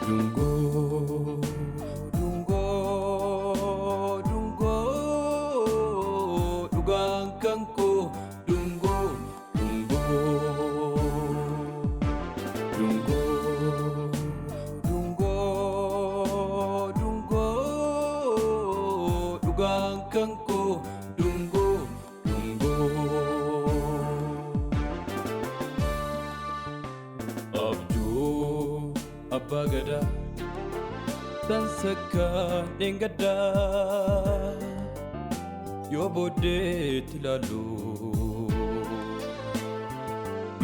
Dungoo dungoo dungoo dhugaan kan koo dungoo dungoo dungoo dungoo dungoo dhugaan kan koo dungoo dungoo. Abjuu abbaa gadaa tansakkaa dheengaddaa yoo booddeetti ilaallu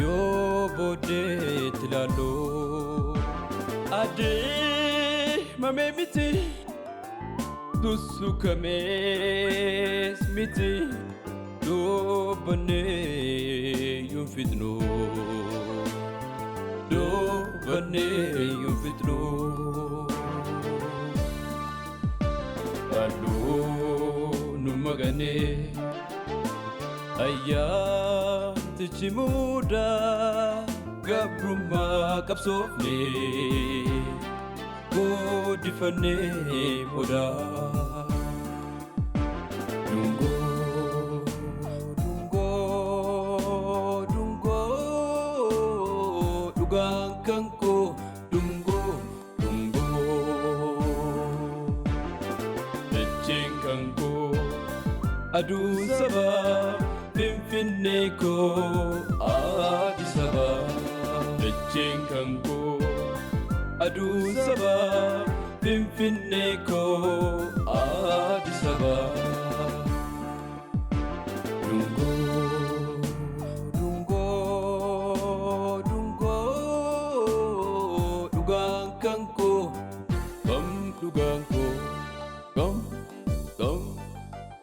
yoo booddeetti ilaallu adeemamee miti sussukamees miti dubbannee yoon fixnu dubbannee yoon fixnu. Halluu nu maganee ayyaantichi muudaa gabrummaa qabsoofne guddifannee modaa. Dungoo dungoo dungoo dhugaan kan koo dungoo dungoo. Dacheen kan koo aduun sabaa Finfinnee koo Addis Ababaa. Dacheen kan koo aduun sabaa Finfinnee koo Addis Ababaa. Dungoo dungoo dungoo dhugaan kan koo kam dhugaan koo kam kam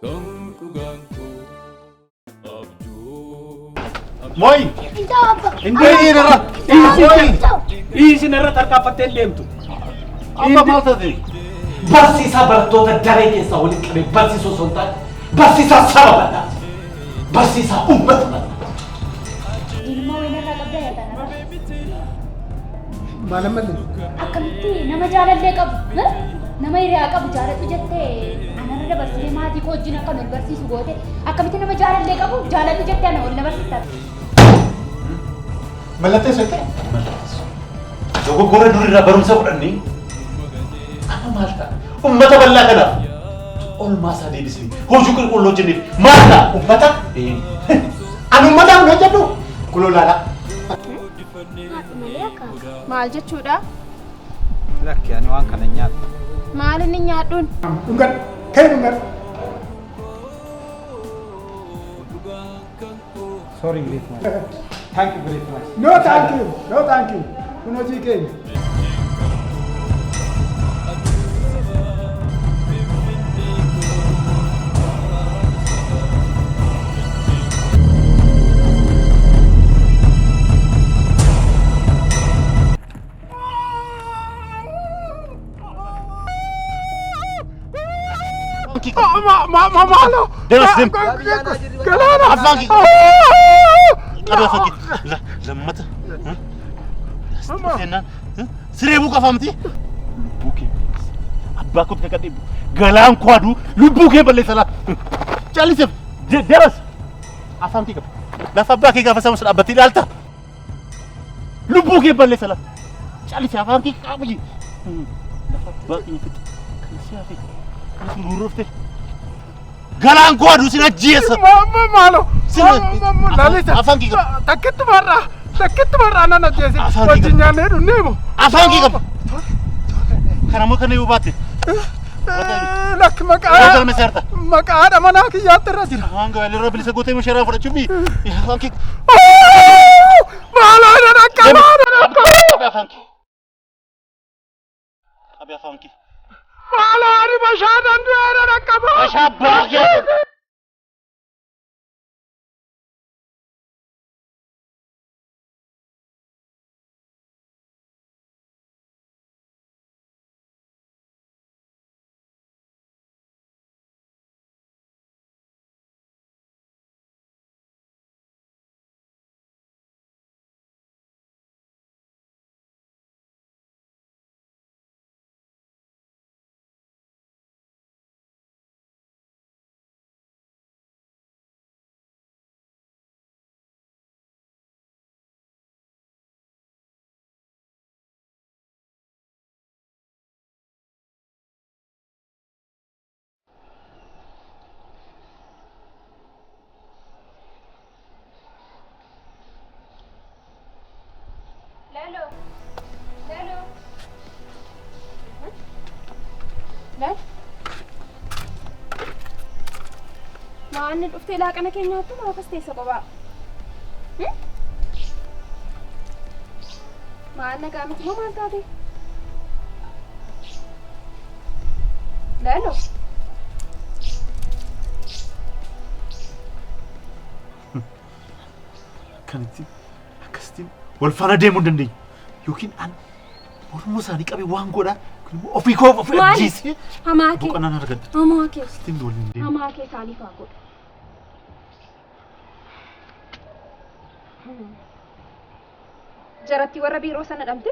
kam dhugaan koo abjuu. Mooyi! Inni irra! Dhiisin irra tarkaanfattee deemtu. Amma maal taate? Barsiisaa barattoota daree keessaa walitti qabee barsiisuu osoo hin taane barsiisaa saba bal'aa, barsiisaa uummata bal'aa. Ilmoo wayinarraa qabda yaadaan. Maal ammallee? Akkamitti nama jaalallee qabu, nama hiriyaa qabu jaaladhu jettee anarra dabarsitee maatii koo wajjin akka ol barsiisu goote, akkamitti nama jaalallee qabu jaaladhu jettee ana ol na barsiista? Mallatteessu jettee? Mallatteessu. Dogoggora durirraa barumsa fudhannee amma maal ta'a? Uummata bal'aa kanaaf olmaa isaa deebisnee hojii qulqulluu hojjenneef maal ta'a? Uummata? Ani uummataaf hin hojjedhu. Kuloo laalaa. Haadha malee akka. Maal jechuudha? Lakki, ani waan kana hin nyaadhu. Maal inni nyaadhuun? Dhungadhu. Ka'e dhungadhu. Sorry very much. Thank you very much. No, thank you. No, thank you. Kun hojii keenya. Maalo. Demas deem. Galaana. Afaan kee. Qabi afaan kee. Lammata. Seenaan siree buuqa afaan miti. Lubbuu kee balleessa. Abbaa kootti kakadhee galaan koo aduu lubbuu kee balleessa laa. Calliseef demas. Afaan kee qabi. Lafa abbaa kee gaafa sama dhaabbattee ilaalta. Lubbuu kee balleessa laa. Callise, afaan kee qabi. Lafa abbaa keenya fixe. Kan si hafe. Kan si gurrufte. Galaan koo aduu sin ajjeessa. Maalo. Lalisa. Afaan kee qabi. Takkittumarraa. Takkittumarraa nan ajjeese. Afaan kee Wajjin qabi. nyaannee dhunneemo. Afaan kee qabi. Kanammoo kana yoo baatte. Lakki, Yoo maqaa. galme seerta. Maqaa haadha manaa kiyyaatti irra jira. Waan gaarii bilisa gootee misharaa fudhachuuf afaan kee. Maaloo, nan akka nan akka. Qabi afaan kee. Qabi afaan kee. Maaloo, ani bashaanan du'ee nan akka. Bashaa baay'ee. Laal. Maanni dhuftee laaqana kee nyaattu maaf as teessa qophaa? Maal nagaa miti moo maal taate? Lalo. Akkamitti akkasitti wal faana deemuu hin dandeenyu. Yookiin an mormuu isaanii qabee waan godhaa yookiin immoo ofii koo of Maali? ajjeesee Hamaa kee. boqonnaan argadha. Hamaa kee. Akkasitti waliin deemu. Hamaa kee isaaniif haa godhu. Jaratti warra biiroo sana dhabde?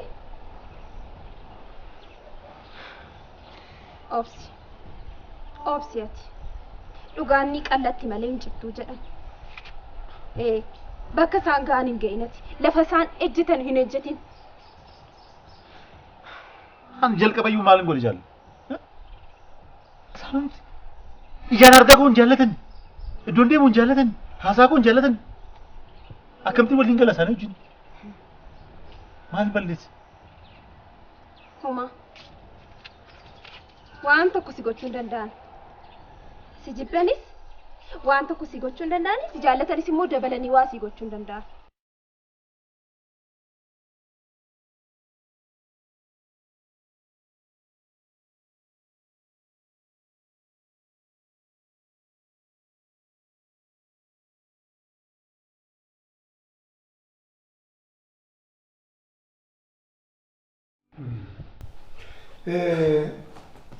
Obsi. Obsi ati. Dhugaan ni qallatti malee hin cittuu jedhan. Ee, bakka isaan ga'an hin ga'in ati. Lafa isaan ejjetan hin ejjetin. An jalqabayyuu maalin godhe jaallu? Isaanumti ijaan argaa koo hin jaallatan. Iddoon deemu hin jaallatan. Haasaa koo hin jaallatan. Akkamittiin waliin gala isaanii wajjin? Maal balleesse? Homaa. Waan tokko si gochuu hin danda'an. Si jibbanis waan tokko si gochuu hin danda'an, si jaallatanis immoo dabalanii waa si gochuu hin danda'an.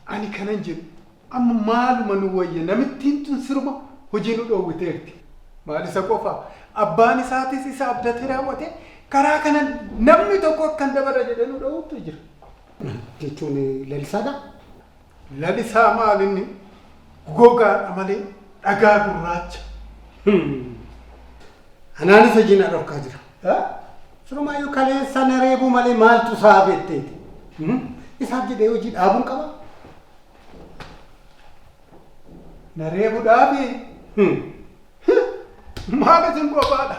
Ani kanan jedhu amma maaluma nu wayya namittiin tun siruma hojii nu dhoowwiteerti. Maal isa qofa abbaan isaatis isa abdatee raawwate karaa kanan namni tokko akkan dabarra jedhee nu dhoowwutu jira. Jechuun lalisaadha? Lalisaa maal inni gogaadha malee dhagaa gurraacha. Anaanis hojii na dhorkaa jira. Sirumaayyuu kaleessa na reebuu malee maaltu isaa beekteeti? Isaaf jedhee hojii dhaabuun qaba? Na reebuudhaafi? Maal isin kophaadha?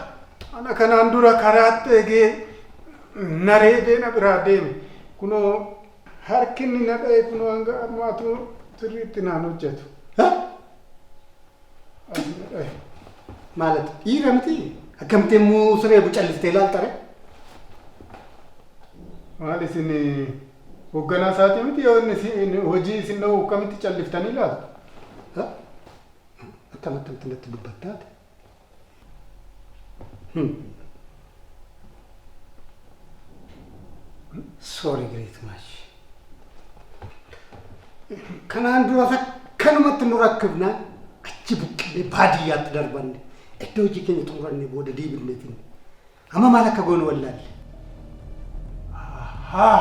Ana kanaan dura karaatti eegee na reebee na biraa deeme. Kunoo harki inni na dha'e kunoo hanga ammaatu sirriitti naan hojjetu. As na dha'e. Maalat dhiira miti? Akkamitti immoo si reebu callistee ilaalta ree? Maal isin hoogganaa isaatii miti yoo inni hojii isin dhowwu akkamitti calliftanii ilaaltu? Akkam akkamitti natti dubbattaa ati? Sorry great much. Kanaan duras akkanumatti nu rakkifnaan achi buqqinee baadiyyaatti darbanne. Iddoo hojii keenya xumurannee booda deebinee finne. Amma maal akka goonu wallaalle. Haa!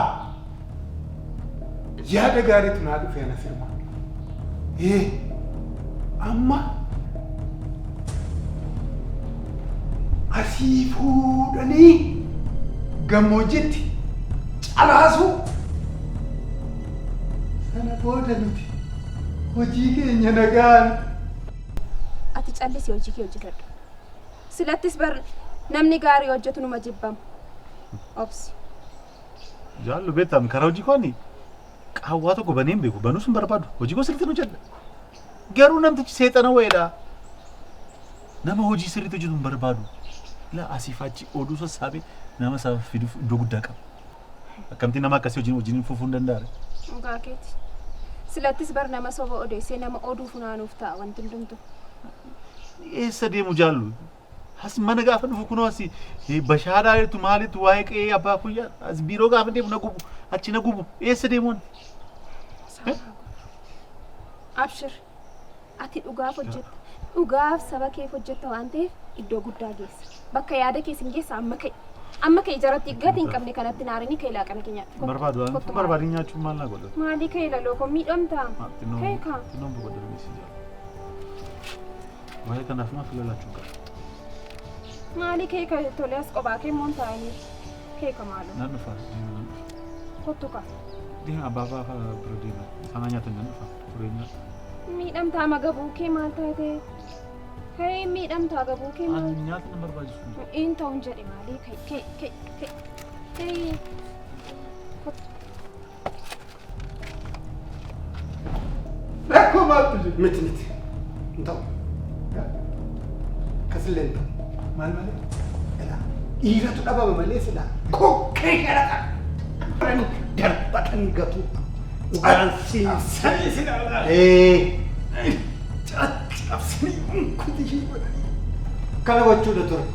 Yaada gaariitu naa dhufe ana sirma. Ee, amma asii fuudhanii gammoojjitti calaasuu sana booda nuti hojii keenya nagaan. Ati callisi hojii kee hojjetadhu. Silattis bar namni gaarii hojjetu numa jibbama. Obsi. Jaallu beektaa karaa hojii koo ani qaawwaa tokko banee hin beeku. Banuus hin barbaadu. Hojii koo sirriitti hojjedha. Garuu namtichi seexana wayiidha. Nama hojii sirriitti hojjetu hin barbaadu. Ilaa asiif achi oduu sassaabee nama isaaf fiduuf iddoo guddaa qaba. Akkamtiin nama akkasii wajjin hojiin fufuu hin danda'a? Dhugaa keeti. Silattis bar nama soba odeessee nama oduu funaanuuf ta'a wanti hundumtu. Eessa deemu jaallu? As mana gaafa dhufu kunoo asi bashaadhaa jirtu maalitu waa'ee qe'ee abbaa kuyyaa as biiroo gaafa deemu na gubu achi na gubu eessa deemuun? Abshir ati dhugaaf hojjetta dhugaaf saba keef hojjetta waan ta'eef iddoo guddaa geessa bakka yaada kee sin geessa amma ka'i amma ka'i jaratti gati hin qabne kanatti naarini ka'i laaqana kee nyaadhu. Kottu, Barbaadu waan kottu barbaadin nyaachuun maal naa godha? Maalii ka'i laloo koo miidhamtaa? Ka'i kaa. Xinnoon boqodda si jaalladha. Waa'ee kanaaf maaf lalaachuu qaba? Maalii kee ka tolee as qophaa kee immoo hin taa'anii kee ka maaloo. Nan dhufa. Nan dhufa. Kottu ka. Deema abbaa fa'aa bira deema. Isaan nyaatan nan dhufa. Turee nyaata. Miidhamtaa magabuu kee maal taate? Ka'ee miidhamtaa gabuu kee maal? Ani nyaata na barbaachisu. Hin ta'uun jedhe maalii ka'e ka'e ka'e ka'e ka'e. Kottu. Miti miti. Hin ta'u. Akkasillee hin ta'u. Maal malee? Ilaa dhiiratu dhabama malee silaa kokkee sharaqa. Darbatanii gatu. Dhugaan siinsa. Ee. Caccabsanii unkuti ishee godhanii. Kana gochuudha ture.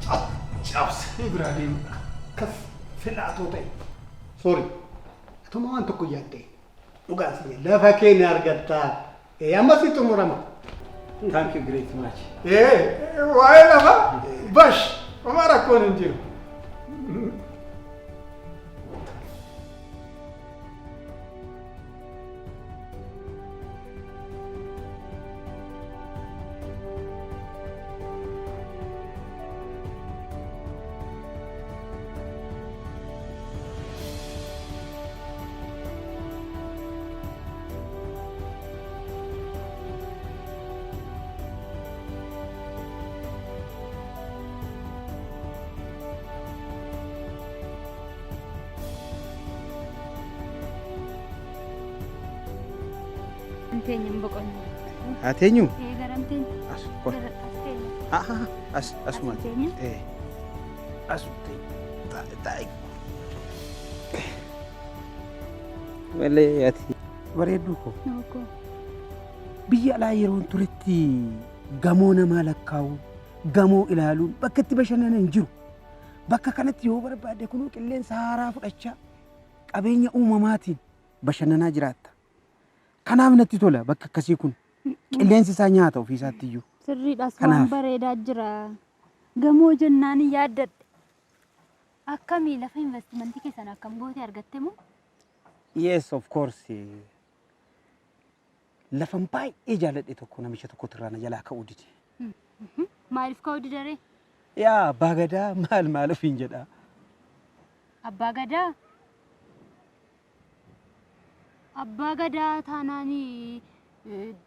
Caccabsanii biraa deemudha. Akkas filaatoo ta'e. Sorry. Atuma waan tokko yaaddee. Dhugaan si lafa kee ni argattaa. Ee amma si xumurama. Thank you great much. Ee waa'ee lafa bash homaa rakkoon hin jiru. Teenyeen boqonnaa. Haa teenyu? Ee garam teenya. As kor. Gara as teenya. Ah ah as asuma. As teenya? Ee. As teenya. Taa'i taa'i. Malee ati bareedduu koo. Nookoo. Biyya alaa yeroon turetti gamoo namaa lakkaa'u, gamoo ilaaluun bakka itti bashannanan hin jiru. Bakka kanatti yoo barbaadde kunuu qilleensa haaraa fudhachaa qabeenya uumamaatiin bashannanaa jiraatta. Kanaaf natti tola bakka akkasii kun. Qilleensi isaa nyaata ofii isaatti iyyuu. Sirriidhaas waan Kanaaf. bareedaa jira. Gamoo jennaan hin yaaddadhe. Akkamii lafa investimentii keessan akkam goote argatte moo? Yes, of course. Lafan baay'ee jaalladhe tokko namicha tokkotu irraa na jalaa ka'uu dide. Maaliif ka'uu didaree? Yaa abbaa gadaa maal maal ofiin jedha. Abbaa gadaa? Abbaa gadaa taanaan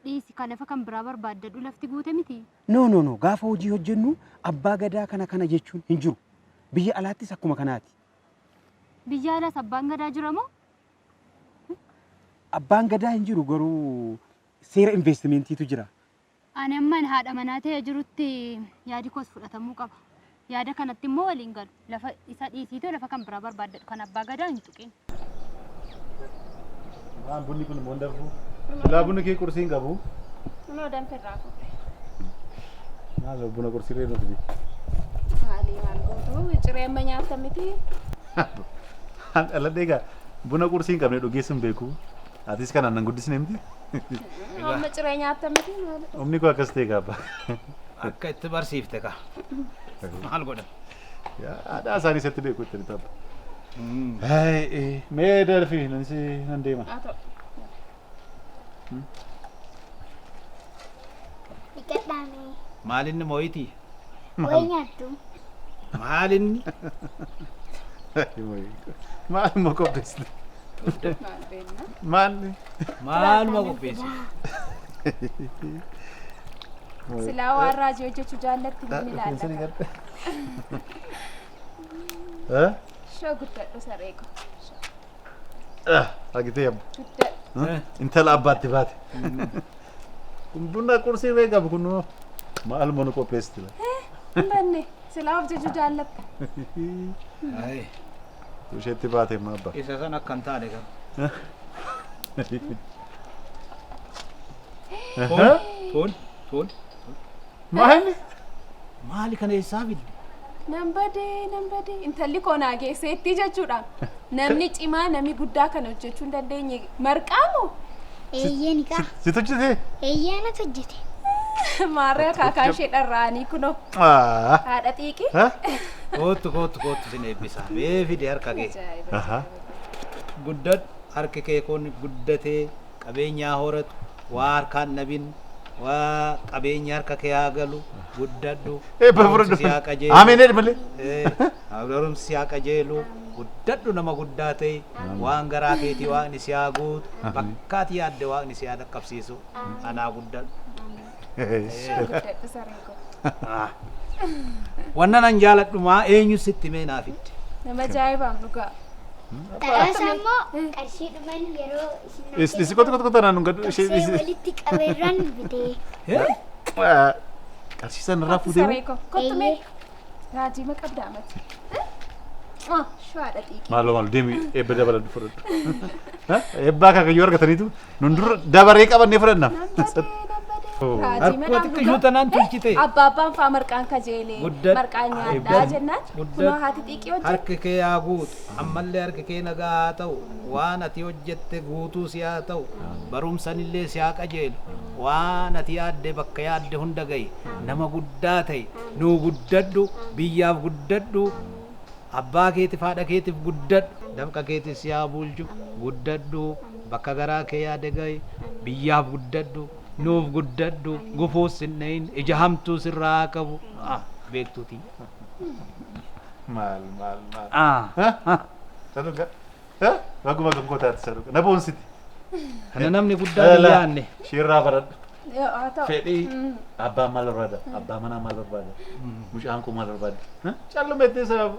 dhiisi ka lafa kan biraa barbaaddadhu lafti guute miti. No, no, no. Gaafa hojii hojjennu abbaa gadaa kana kana jechuun hin jiru. Biyya alaattis akkuma kanaati. Biyya alaas abbaan gadaa jira moo? Abbaan gadaa hin jiru garuu seera investimentiitu jira. Ani amman haadha manaa ta'ee jirutti yaadi koos fudhatamuu qaba. Yaada kanatti immoo waliin galu. Lafa isa dhiisiitoo lafa kan biraa barbaaddadhu kan abbaa gadaa hin tuqin. Waan bunni kun immoo hin danfu. Silaa bunni kee qursii hin qabu. Kunoo danfa irraa fuudhe. Maal buna qursii irree nuti. Maali maal gootu ciree amma nyaatta miti. Dhaladhee egaa buna qursii hin qabne dhugeessu hin beeku. Atis kanaan nan guddisne miti. Amma ciree nyaatta miti maal? Humni koo akkas ta'e gaabba. Akka itti barsiifte ka. Maal godhan? Aadaa isaanii isatti beeku itti tabba. Mee darfi nan si nan deema. Haa ta'u. Dhiqadhaame. Maalinni mooyitii? Wayii nyaattu. Maalinni? Maal immoo qopheessite? Maal beekna? Maal? Maaluma qopheessite? Silaa waan raajii hojjechuu jaallatti ni ilaalla. Shoo guddadhu saree ko. Argitee abba. Guddadhu. Intala abbaatti baate. Kun buna qursii irree qabu kun maaluma nu qopheessite? Hin banne silaa of jechuu jaallatta. Isheetti baate immoo abba. Isa san akka hin taane kan. Foon, foon, foon. Maali? Maali kana eessaa fidde? Nan badee nan badee intalli koo naa geesseetti jechuudha. Namni cimaa namni guddaa kana hojjechuu hin dandeenye marqaa moo? Eeyyee ni kaa. Situ hojjete? Eeyyee anatu hojjete. Maarree akaakaa ishee dharra'anii kunoo. Haadha xiiqii. Kootu kootu kootu sin eebbisa. Mee fide harka kee. Guddadhu harki kee kun guddatee qabeenyaa horatu waa harkaan dhabin waa qabeenya harka kee haa galu guddadhu. Eebba Barumsi fudhadhu. si haa qajeelu. Ameen jedhi malee. Barumsi si haa qajeelu. Guddadhu nama guddaa ta'e waan garaa keetii waaqni si haa guutu bakka ati yaadde waaqni si haa dhaqqabsiisu anaa guddadhu. Shoo guddadhu saree koo. Wanna nan jaaladhu maa eenyu sitti mee naa fidde? Nama ajaa'ibaan dhugaa. Taraasa immoo qarshii dhuman yeroo isin Is kottu kottu kottu naan gadhu ishee Qabsee walitti qabeerraan bitee. Qarshii sana irraa fuutee Saree koo. Kottu mee. Raajii ma qabdaa mati. Shuwaadha xiiqii. Maaloo maaloo deemi eebba dabaladhu fudhadhu. Eebbaa akaakayyuu argataniitu nun dura dabaree qabannee fudhanna. Raajii Harkuma xiqqishuu tanaan tolchite. Abbaa abbaan faa marqaan kajeelee Guddadhu. marqaan nyaadhaa jennaan Guddadhu. kunoo haati xiiqii hojjette. Harki kee haa guutu, ammallee harki kee nagaa haa ta'u, waan ati hojjette guutuu si haa ta'u, barumsanillee si haa qajeelu, waan ati yaadde bakka yaadde hunda gahi, nama guddaa ta'i, nuu guddadhu, biyyaaf guddadhu, abbaa keetiif haadha keetiif guddadhu, dafqa keetiif si haa bulchu, guddadhu, bakka garaa kee yaade gahi, biyyaaf guddadhu, nuuf guddadhu, gufuus hin dhahin, ija hamtuu sirraa haa qabu. Ah, beektuutii. Maal maal maal. Ah. Saduqa. Baguma kan koo taate saduqa. Na boonsiti. Kana namni guddaan hin yaadne. Isheerraa baradhu. Haa ta'u. Fedhii abbaan maal barbaada? Abbaa manaa maal barbaada? Mucaan koo maal barbaada? Callumettee sababa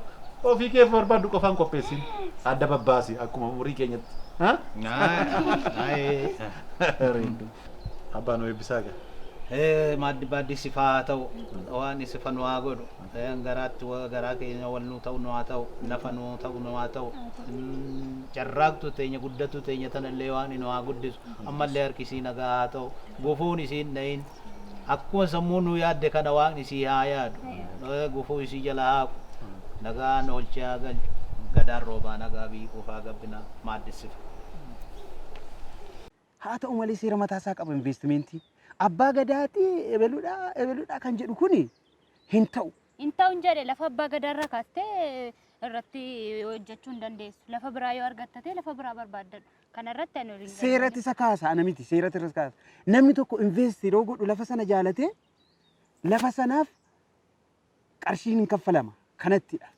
ofii keef barbaaddu qofaan qopheessin. Adda babbaasi akkuma umurii keenyatti. Reeddu. Abbaan nu eebbisaa gaa. Maaddi baaddi sifaa haa ta'u, waan isifa nu haa godhu, garaatti garaa keenya wal nuu ta'u nu haa ta'u, nafa nuu ta'u nu haa ta'u, carraaqtu teenya guddatu teenya tanallee waan nu haa guddisu, ammallee harki isii nagaa haa ta'u, gufuun isiin dhahin, akkuma sammuu nu yaadde kana waaqni isii haa yaadu, gufuu isii jala haa haqu, nagaan oolchee haa galchu, gadaan roobaa nagaa biyyi quufaa gabbina maaddisifa. Haa ta'u malee seera mataa isaa qaba investimentii. Abbaa gadaati ebeluudha ebeluudha kan jedhu kuni hin ta'u. Hin ta'u hin jedhe lafa abbaa gadaarraa kaastee irratti hojjechuu hin dandeessu. Lafa biraa yoo argattate lafa biraa barbaaddadhu. Kana irratti ani waliin Seeratti isa kaasa ana miti seeratti isa kaasa. Namni tokko invest yeroo godhu lafa sana jaalatee lafa sanaaf qarshiin hin kaffalama kanattidha.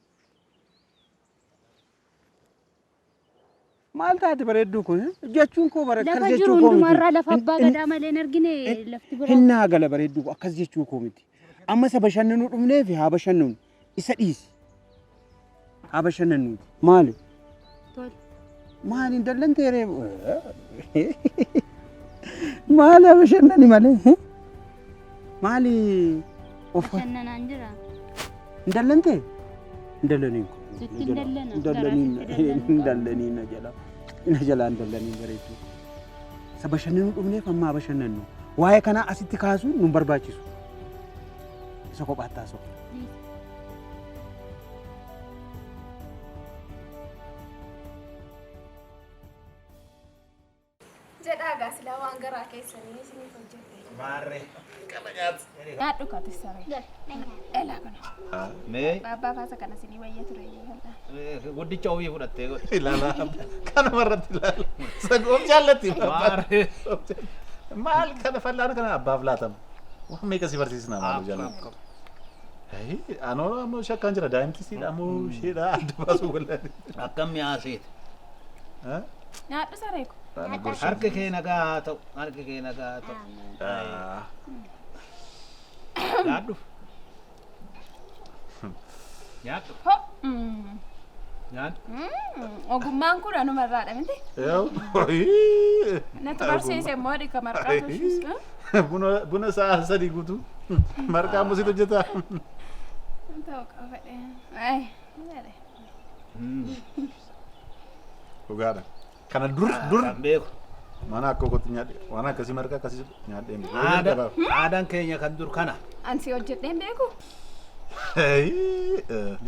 Maal taate bareedduu kun jechuun koo bara akkas Lafa jechuu jiru koo miti. hundumarraa lafa abbaa gadaa malee hin argine lafti biraa. Hin naa gala bareedduu koo akkas jechuu koo miti. Amma isa bashannanuu dhufneef haa bashannanu isa dhiisi. Haa bashannanuuti. Maali? Tole. Maali hin dallantee ree? Maali haa bashannani malee? Maali of Bashannanaan jira. hin dallantee? Hin dallaniin koo. Sitti hin dallana. Hin dallaniin Garaa sitti dallanuu hin dallaniin na jala. Na jalaa hin dallaniin bareedduu. Isa bashannanuu dhufneef amma haa bashannannu. Waa'ee kanaa asitti kaasuun nu hin barbaachisu. Isa kophaatti haasa'u. Jedhaa gaa silaa waan garaa keessanii isiniif hojjette. Maarree. Nyaadhu kaati saree. Elaa kana. Mee Abbaa faasa kana isinii wayya ture iyyuu bal'aa. guddicha ofii fudhattee godhe. Ilaala kanuma irratti ilaala. Sagoom jaallatti. Maarree. Maal kana fal'aana kana abbaaf laatama. Waan meeqa si barsiisna maaloo jaalladha. Anoo ammoo shakkaan jira daa'imti siidha ammoo isheedha adda baasuu wallaale. Akkam mi'aaseeti. Nyaadhu saree ko. Harki kee nagaa haa ta'u. Harki kee nagaa haa ta'u. Nyaadhu. Nyaadhu. Ho. Nyaadhu. Ogummaan kun anuma irraadha miti. Natti barsiise immoo dhika marqaa tolchus. Buna sa'a sadii guutuu marqaa musiitu hojjeta. Ta'u qaba fedhe. Ay, jedhe. Dhugaadha. Kana dur dur Kan beeku. mana akka kootti nyaadhe waan akkasii marqaa akkasii nyaadhee hin beeku. Aadaan keenya kan dur kana. Ansi hojjedhee hin beeku.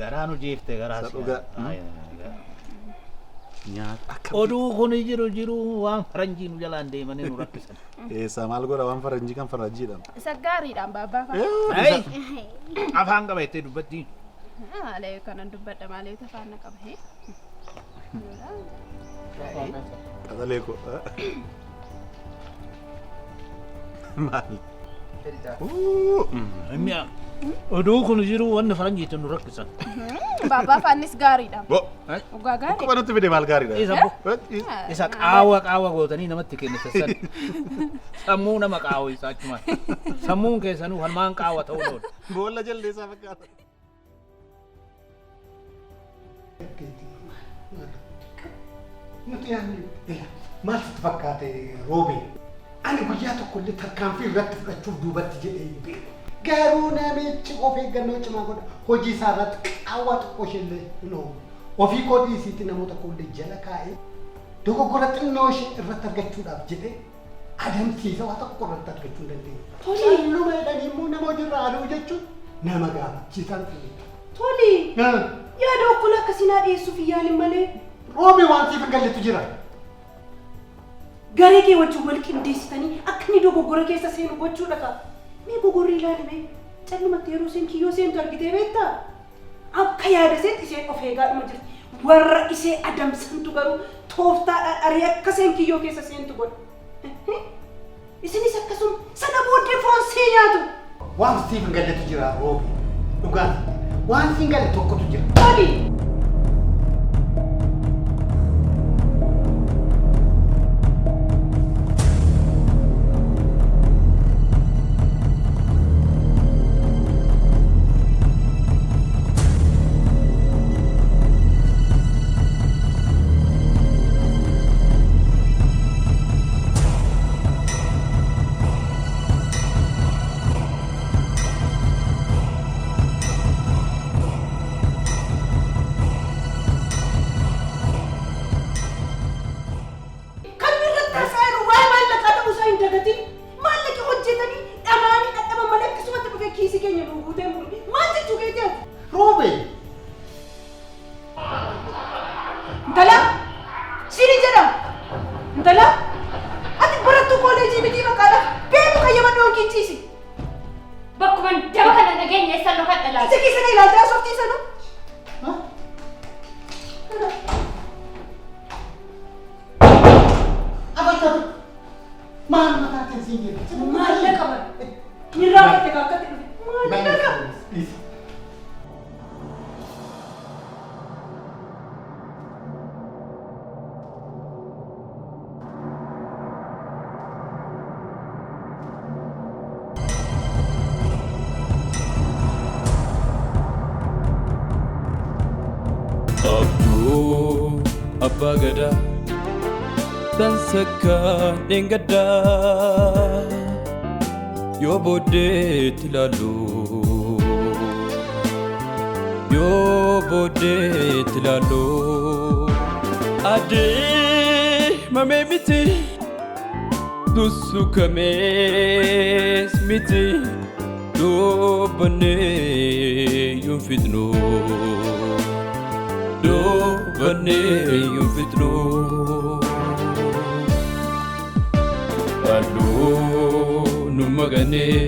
Garaa nu jiifte garaa Isa si. dhugaa. Nyaata akka Oduu kun jiru jiru waan faranjii nu jalaan deemanii nu rakkisan. Eessa maal godha waan faranjii kan faranjiidha. Isa gaariidhaan baabbaa fa'a. Hey! Afaan qaba jettee dubbatti. Maalee kanan dubbadha maalee afaan na qaba. Qaxalee koo. Maal? Mi'a. Oduu kun jiru wanni faranjiitti nu rakkisan. Baabbaa afaannis gaariidha. Bo. Dhugaa gaarii. Dhukkuba nutti fide maal gaariidha. Isa bo. Isa qaawwa qaawwa gootanii namatti kennitan san. Sammuu nama qaawwisa achumaan. Sammuun keessanuu hamaan qaawwa ta'uu oolu. Boolla jaldeessaa fakkaata. Nuti yaadni ila maal sitti fakkaate Roobee? Ani guyyaa tokkollee tarkaanfii irratti fudhachuuf duubatti jedhee hin beeku. Garuu namichi of eeggannoo cimaa godha. Hojii isaa irratti qaawwaa xiqqoo isheellee hin oolu. Ofii koo dhiisiitti namoota koollee jala kaa'ee dogoggora xinnoo ishee irratti argachuudhaaf jedhee adamsiisa waa tokko irratti argachuu hin dandeenye. Calluma jedhanii immoo nama hojiirra ari'u jechuun nama gaafachiisaa miti. Toli! Yaada okkolaa akkasii naa dhiyeessuuf hin yaalin malee. Roobee waan siif hin galletu jira. Garee kee wajjin wal qindeessitanii akka inni dogoggora keessa seenu gochuudha kaa. Mee gogorri ilaali mee. Callumatti yeroo isheen kiyyoo seentu argitee beektaa? Akka yaada iseetti isheen of eegaadhuma jirti. Warra ishee adamsantu garuu tooftaadhaan ari'ee akka isheen kiyyoo keessa seentu godha. Isinis akkasuma sana booddee foon see nyaatu. Waan siif hin galletu jira Roobee. Dhugaan waan siif hin galle tokkotu jira. Maali? Kan nu irratti haasa'aa jirru waa'ee maallaqaa ta'uu isaa hin dagatin. Maallaqi hojjetanii dhama'anii dhadhaban malee akkasumatti dhufee kiisii keenya nuu guutee hin bulu. Maal jechuu keeti ati? Roobee! Intala! Siin hin jedhamu! Intala! Ati barattuu kooleejii mitii maqaadhaaf beeku kayyabadhu yookiin ciisi. Bakkuma daba kana nageenya eessan dhokadha laata? Ija keessa na ilaaltee haasoftii sanuu. Abartatu! Maal mataa kee siin jedhe? Maallaqa bara. Nirraa fatte kaakkatti dhufe. Maallaqa. Dhiisi. Abduu abbaa gadaa tan sakkaan dheengaddaa yoo booddeetti ilaallu yoo booddeetti ilaallu adeemamee miti sussukamees miti dubbannee yoon fixnu. Dubbannee yoon fixnu. Halluu nu maqanee.